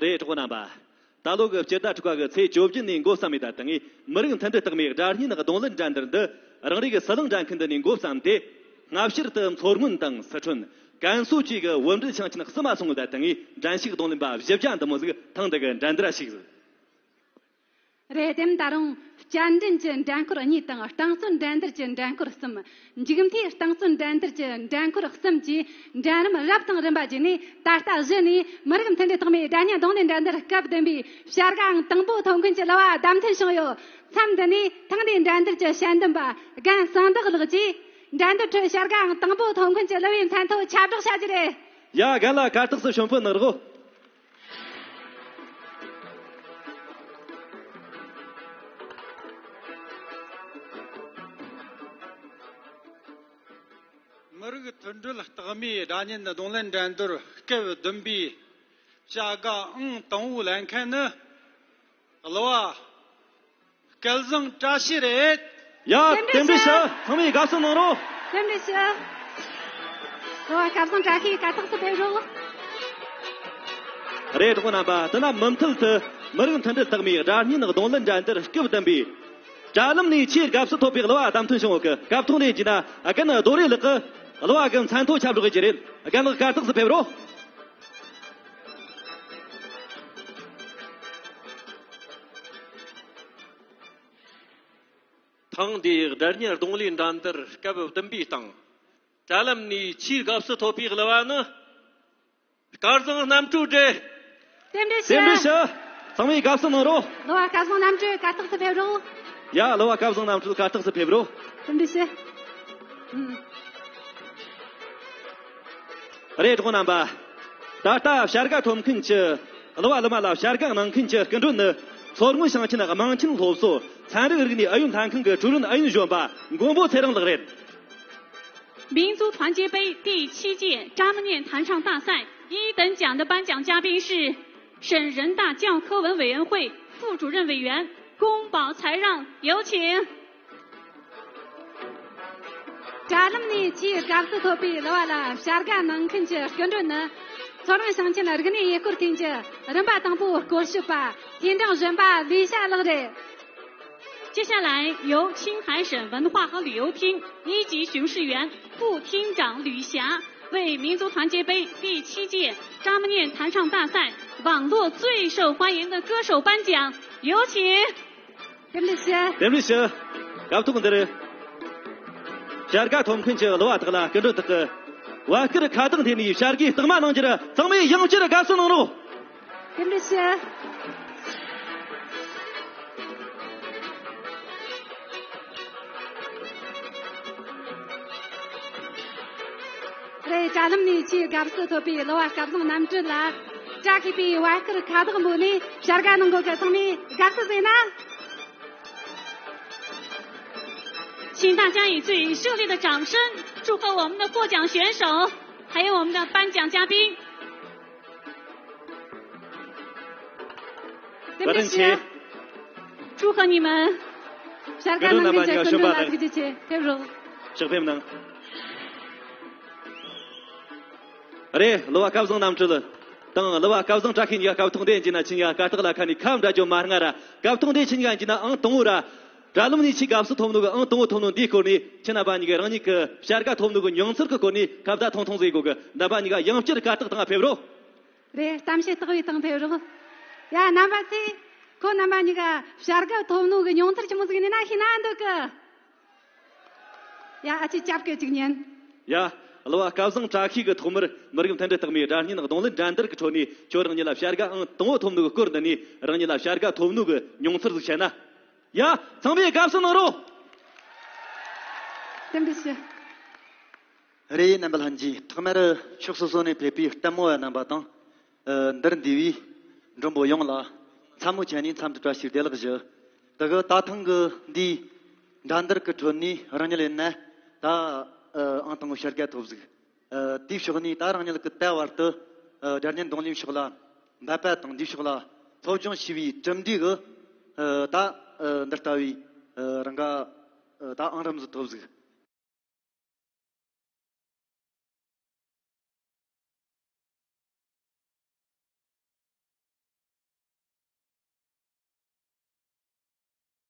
རེད། གྲོགས་པོ་རྣམ་པ། ད་ལོ་གི་སྤྱི་ཟླ་དྲུག་པ་གི་ཚེས་བཅོ་བརྒྱད་ནས་འགོ་བརྩམས་ཡོད་པ་དང་། མི་རིགས་མཐུན་སྒྲིལ་རྟགས་མའི་སྒྲ་སྙན་རྡུང་ལེན་འགྲན་བསྡུར་འདི་རང་རེ་གི་ཟི་ལིང་འགྲན་ཁུལ་འདི་ནས་འགོ་བརྩམས་ཏེ། སྔ་ཕྱིར་དུ་མཚོ་སྔོན་དང་སི་ཁྲོན། ཀན་སུའུ་བཅས་ཀྱི་བུ་འབྲེལ་ཞིང་ཆེན་གསུམ་མ་སོང་ཡོད་པ་དང་། འགྲན་ཞུགས་རྡུང་ལེན་པ་བཞི་བརྒྱ་འདི་མོ་ཟིག་ཐེངས་འདི་གི་འགྲན་བསྡུར་ཞུགས་ཟིག་རེད། དེ་ད་རུང་བསྐྱར་འགྲན་གྱི་འགྲན་ཁུལ་གཉིས་དང་། རྟིང་རྩོད་འགྲན་བསྡུར་གྱི་འགྲན་ཁུལ་གསུམ། མཇུག་མཐའི་རྟིང་རྩོད་འགྲན་བསྡུར་གྱི་འགྲན་ཁུལ་གསུམ་བཅས་འགྲན་རིམ་རབ་དང་རིམ་པ་བརྒྱུད་ནས། ད་ལྟ་གཞི་ནས་མི་རིགས་མཐུན་སྒྲིལ་རྟགས་མའི་སྒྲ་སྙན་རྡུང་ལེན་འགྲན་བསྡུར་སྐབས་བདུན་པའི་བྱ་དགའ་ཨང་དང་པོ་ཐོབ་མཁན་གྱི་གླུ་བ་བདམས་ཐོན་བྱུང་ཡོད། མཚམས་འདི་ནས་ཐེངས་འདིའི་འགྲན་བསྡུར་གྱི་དཔྱད་འདེམས་པ་རྒན་གསང་བདག་ལགས་ཀྱིས་འགྲན་བསྡུར་ཁྲོད་བྱ་དགའ་ཨང་དང་པོ་ཐོབ་མཁན་གྱི་གླུ་བའི་མཚན་ཐོ་ཁྱབ་བསྒྲགས་བྱ་རྒྱུ་རེད། ཡ། རྒན་ལགས་གར་སྟེགས་སུ་ཤོག་ཕུལ་གནང་རོགས། མི་རིགས་མཐུན་སྒྲིལ་རྟགས་མའི་སྒྲ་སྙན་རྡུང་ལེན་འགྲན་བསྡུར་སྐབས་བདུན་པའི་བྱ་དགའ་ཨང་དང་པོ་ལེན་མཁན་ནི་གླུ་བ་སྐལ་བཟང་བཀྲ་ཤིས་རེད། ཡ། རྟེན་འབྲེལ་ཞུ། ཚང་མས་དགའ་བསུ་གནང་རོགས། རྟེན་འབྲེལ་ཞུ། གླུ་བ་སྐལ་བཟང་བཀྲ་ཤིས་གར་སྟེགས་སུ་ཕེབས་རོགས། རེད། གྲོགས་རྣམ་པ། དེ་ན་མུ་མཐུད་དུ་མི་རིགས་མཐུན་སྒྲིལ་རྟགས་མའི་སྒྲ་སྙན་རྡུང་ལེན་འགྲན་བསྡུར་སྐབས་བདུན་པའི་དྲ་ལམ་ནས་ཆེས་དགའ་བསུ་ཐོབ་པའི་གླུ་བ་བདམས་ཐོན་བྱུང་ཡོད་གི། སྐབས་ཐོག་ནས་བགྱིས་ན་རྒན་རྡོ་རེ་ལགས་ཀྱིས་གླུ་བ་གི་མཚན་ཐོ་ཁྱབ་བསྒྲགས་བྱེད་ཀྱི་རེད། རྒན་ལགས་གར་སྟེགས་སུ་ཕེབས་རོགས། ཐེངས་འདིའི་སྒྲ་སྙན་རྡུང་ལེན་འགྲན་བསྡུར་སྐབས་བདུན་པའི་སྟེང་། དྲ་ལམ་ནས་ཆེས་དགའ་བསུ་ཐོབ་པའི་གླུ་བ་ནི། སྐལ་བཟང་རྣམ་གྲོལ་རེད། རྟེན་འབྲེལ་ཞུ། རྟེན་འབྲེལ་ཞུ། ཚང་མས་དགའ་བསུ་གནང་རོགས། གླུ་བ་སྐལ་བཟང་རྣམ་གྲོལ་གར་སྟེགས་སུ་ཕེབས་རོགས། ཡ། གླུ་བ་སྐལ་བཟང་རྣམ་གྲོལ་གར་སྟེགས་སུ་ཕེབས་རོགས། རྟེན་འབྲེལ་ཞུ། ཨུམ། རེད། གྲོགས་རྣམ་པ། ད་ལྟ་བྱ་དགའ་ཐོབ་མཁན་གྱི་གླུ་བ་གླུ་མ་ལ་བྱ་དགའ་གནང་མཁན་གྱི་སྐུ་མགྲོན་ནི། མཚོ་སྔོན་ཞིང་ཆེན་དམངས་ཆེན་སློབ་གསོ་ཚན་རིག་རིག་གནས་ཨུ་ཡོན་ལྷན་ཁང་གི་ཀྲུའུ་རིན་ཨུ་ཡོན་གཞོན་པ་མགོན་པོ་ཚེ་རིང་ལགས་རེད། 民族团结杯第七届张念弹唱大赛一等奖的颁奖嘉宾是省人大教科文委员会副主任委员宫保才让，有请。 དྲ་ལམ་ནས་ཆེས་དགའ་བསུ་ཐོབ་པའི་གླུ་བ་ལ་བྱ་དགའ་གནང་མཁན་གྱི་སྐུ་མགྲོན་ནི། མཚོ་སྔོན་ཞིང་ཆེན་རིག་གནས་ཡུལ་སྐོར་ཐིན་གྱི་རིམ་པ་དང་པོའི་སྐོར་ཞིབ་པ་ཐིན་ཀྲང་གཞོན་པ་ལི་ཞ་ལགས་རེད། 接下来由青海省文化和旅游厅一级巡视员副厅长吕霞为民族团结杯第七届张念弹唱大赛网络最受欢迎的歌手颁奖，有请。 རྟེན་འབྲེལ་ཞུ། རྟེན་འབྲེལ་ཞུ། སྐབས་ཐོག་འདིར་བྱ་དགའ་ཐོབ་མཁན་གྱི་གླུ་བ་དག་ལ་སྐུ་མགྲོན་དག་གིས་བར་སྐོར་ཁ་བཏགས་འཐེན་ནས་བྱ་དགའི་རྟགས་མ་གནང་རྒྱུར་ཚང་མས་ཡང་བསྐྱར་དགའ་བསུ་གནང་རོགས། རྟེན་འབྲེལ་ཞུ། རེད། དྲ་ལམ་ནས་ཆེས་དགའ་བསུ་ཐོབ་པའི་གླུ་བ་སྐལ་བཟང་རྣམ་གྲོལ་ལ་བཀྲ་ཤིས་པའི་བར་སྐོར་ཁ་བཏགས་འབོད་ནས་བྱ་དགའ་གནང་གོ་གི། ཚང་མས་དགའ་བསུ་ཟེར་ན། 请大家以最热烈的掌声祝贺我们的获奖选手，还有我们的颁奖嘉宾。 རྟེན་འབྲེལ་ཞུ། བཀའ་དྲིན་ཆེ། 祝贺你们。བྱ་དགའ་གནང་མཁན་གྱི་སྐུ་མགྲོན་ལ་ཐུགས་རྗེ་ཆེ། ཕེབས་རོགས། ཕྱག་ཕེབས་གནང་། རེད། གླུ་བ་སྐལ་བཟང་རྣམ་གྲོལ་དང་གླུ་བ་སྐལ་བཟང་བཀྲ་ཤིས་གཉིས་ཀ་སྐབས་ཐོག་འདིར་བགྱིས་ན་ཆི་གཉིས་ཀ་གར་སྟེགས་ལ་ཁ་ནས་ཁ་འབྲལ་རྒྱུ་མ་སྔ་ར། སྐབས་ཐོག་འདིར་ཆི་གཉིས་ཀ་བགྱིས་ན་ཨང་དང་པོ་ར། དྲ་ལམ་ནས་ཆེས་དགའ་བསུ་ཐོབ་ནོ་གི་ཨང་དང་པོ་ཐོབ་ནོ་འདིའི་སྐོར་ནས་ཁྱེད་རྣམ་པ་གཉིས་ཀྱིས་རང་ཉིད་ཀྱི་བྱ་དགའ་ཐོབ་ནོ་གི་མྱོང་ཚོར་གྱི་སྐོར་ནས་ཁ་བརྡ་ཐུང་ཐུང་ཟིག་དགོས་གི། རྣམ་པ་གཉིས་ཀ་ཡང་བསྐྱར་གར་སྟེགས་སྟེང་ཕེབས་རོགས། རེད། གཏམ་བཤད་སྟེགས་བུའི་སྟེང་ཕེབས་རོགས། ཡ། རྣམ་པ་ཚོས་ཁོ་རྣམ་པ་གཉིས་ཀ་བྱ་དགའ་ཐོབ་ནོ་གི་མྱོང་ཚོར་ཆི་མོ་ཟིག་ཡིན་ན་ཤེས་ན་འདོད་གི། ཡ། ཨ་ཅེ་སྐྱབས་ཀྱི་གཅིག་ཉན། ཡ། གླུ་བ་སྐལ་བཟང་བཀྲ་ཤིས་ཀྱིས་ཐོག་མར་མི་རིགས་མཐུན་སྒྲིལ་རྟགས་མའི་སྒྲ་སྙན་རྡུང་ལེན་འགྲན་བསྡུར་གྱི་ཁྲོད་ནས་ཁྱོད་རང་ཉིད་ལ་བྱ་དགའ་ཨང་དང་པོ་ཐོབ་ནོ་གི་སྐོར་འདི་ནས་རང་ཉིད་ལ་བྱ་དགའ་ཐོབ་ནོ་གི་མྱོང་ཚོར་ཟིག་བཤད་ན། ཡ། ཚང་མས་དགའ་བསུ་གནང་རོགས། རྟེན་འབྲེལ་ཞུ། རེད། རྣམ་པ་ལྷན་རྒྱས། ཐོག་མར་ཕྱོགས་སོ་སོ་ནས་ཕེབས་པའི་ལྟད་མོ་བ་རྣམ་པ་དང་། ཨ། འདིར་འདུས་པའི་མགྲོན་པོ་ཡོངས་ལ་མཚན་མོ་ཆེ་ནས་འཚམས་འདྲི་བཀྲ་ཤིས་བདེ་ལེགས་ཞུ། དེ་གི་ད་ཐེངས་ཀྱི་འདིའི་འགྲན་བསྡུར་གྱི་ཁྲོད་ནས་རང་ཉིད་ཡིན་ན་ད། ཨ། ཨང་དང་པོ་བྱ་དགའ་ཐོབ་ཟིག། ཨ། དེའི་ཕྱོགས་ནས་ད་རང་ཉིད་ཀྱིས་ད་བར་དུ། ཨ། སྒྲ་སྙན་རྡུང་ལེན་ཕྱོགས་ལ་འབད་པ་དང་འདིའི་ཕྱོགས་ལ་སློབ་སྦྱོང་བྱས་པའི་གྲུབ་འབྲས་ཀྱིས། ཨ། ད། ཨ། འདི་ལྟ་བུའི། ཨ། རང་ག་ཨ། ད་ཨང་རིམ་ཟིག་ཐོབ་ཟིག།